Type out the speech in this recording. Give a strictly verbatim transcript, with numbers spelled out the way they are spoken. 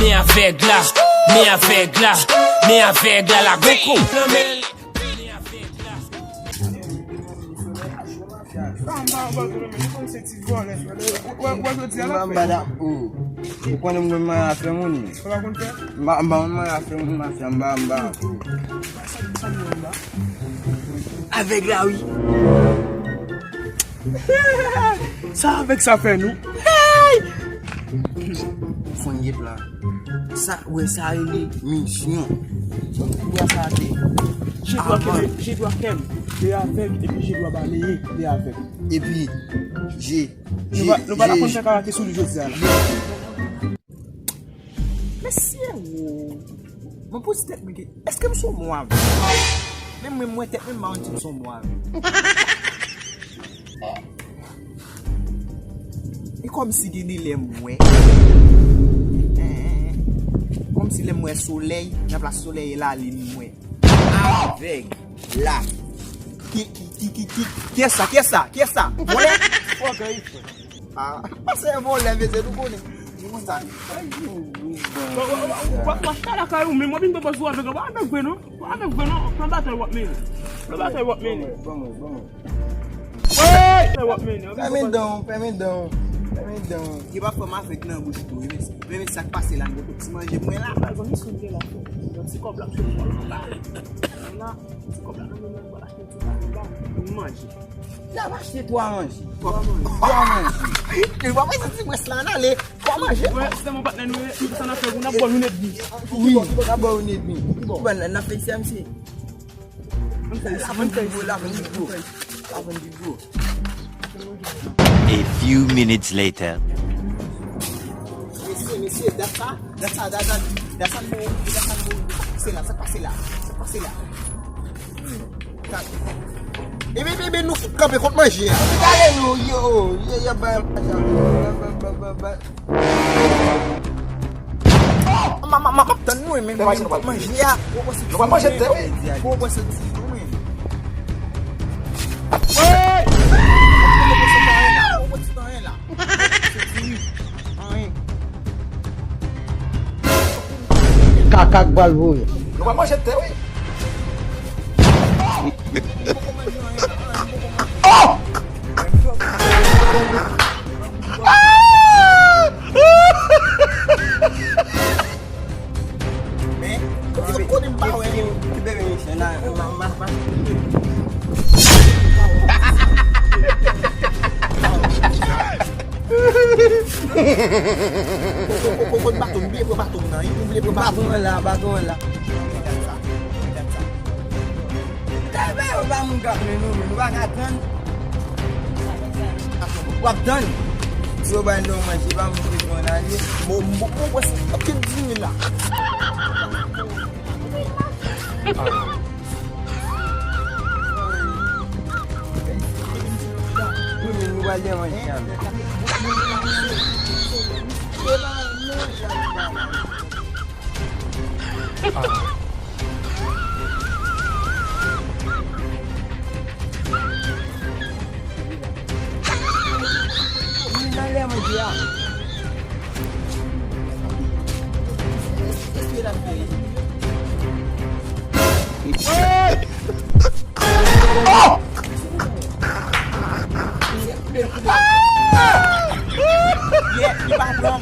Men avèg la, men avèg la, men avèg la, la gon kou. Sa m pa anba tou, men, men, se ti vòlè. Ou wè, ou wè jodi a l ap fè. Ou konnen m konn manje afè moun. Ou pa konn fè? M pa, m pa konn manje afè moun, mafya, m pa, m pa. Avèg la, wi. Sa avèg sa fè nou? Hey! Fon yep la. Sa, wè, sa rele misyon. Kounya sa te. Je dwa kenbe, je dwa kenbe de avèg, epi je dwa baleye de avèg. Epi, je, je, nou pa, nou pa ta konn fè karate sou li jodi a la. Mesye, wo. Mwen poze tèt mwen ke, èske m se yon mwav? Menm mwen, mwen tèt mwen, m pa konn si m se yon mwav. E kòmsi gen de lè m wè. Kòmsi lè m wè solèy, nan plas solèy e lalin m wè. Avèg la. Ki, ki, ki, ki, ki, kiyès sa? Kiyès sa? Kiyès sa? Vòlè? Fòkè, wi, frè. Ah, pase yon vòlè, mesye, nou konnen. Nou konn sa. Ay, yo, yo, yo. W ap fè lakay ou, men w ap vin pran pòz ou avèg, w avèg vre non. W avèg vre non. Pran batay w ap mennen. Pran batay w ap mennen. Ban mwen, ban mwen. Batay w ap mennen. Fèmen dan w, fèmen dan w. Fèmen dan w. Yo pa fè m avèg nan bouch tou, wi, mesye. Men, men sa k pase la, m gen ti manje mwen la. Zanmi, sou gen la. Yon ti kòb la, sou kòb la. Ti kòb la nan men mwen, m pral achte yon ti bagay ba m pou m manje. L ap achte twa manje. Twa manje. Twa manje. Li pa bezwen ti mwens la, ann ale. Twa manje. Wè, se mon patnè nou ye, sa n ap fè, n ap bò youn edmi. Wi, n ap bò youn edmi. Bon, n ap fè sa, mesye. Ann fè sa, ann fè sa. L ap vann pi gwo. L ap vann pi gwo. A few minutes later. Mesye, mesye, dat sa, dat sa, dat, dat, dat sa nou, dat sa nou, sa k pase la, sa k pase la, sa k pase la. Ebe, ebe, ebe, nou fout kanpe kont manje a. Gade nou, yo, yo, yo, bay, bay, bay, bay. Ma, ma, ma, m ap tann nou, men, men, men, manje a. Nou pa manje tè, wi. Gwo bwè soti, wi. Wi! Gwo bwè soti, anyen la. Gwo bwè soti, anyen la. Soti, wi. Anyen. Kaka k pral voye. Nou pa manje tè, wi. Oh! Men, ou konnen m pa wè. Ki bebe, men, men, men, men. Ou, ou, ou, ou, ou, baton, m bliye pran baton nan, wi. M bliye pran baton. Baton an la, baton an la. Tèlman yo pa moun k ap mennen nou, nou pa ka tann. W ap tann. Si yo bay nou manje, pa moun ki pran ale. Bon, bon, bon, bon, se ap ket di mil la. Wi, men nou pral gen manje avè. Li nan lè mwen di a. Eseye la fè. Ye, li pa pran.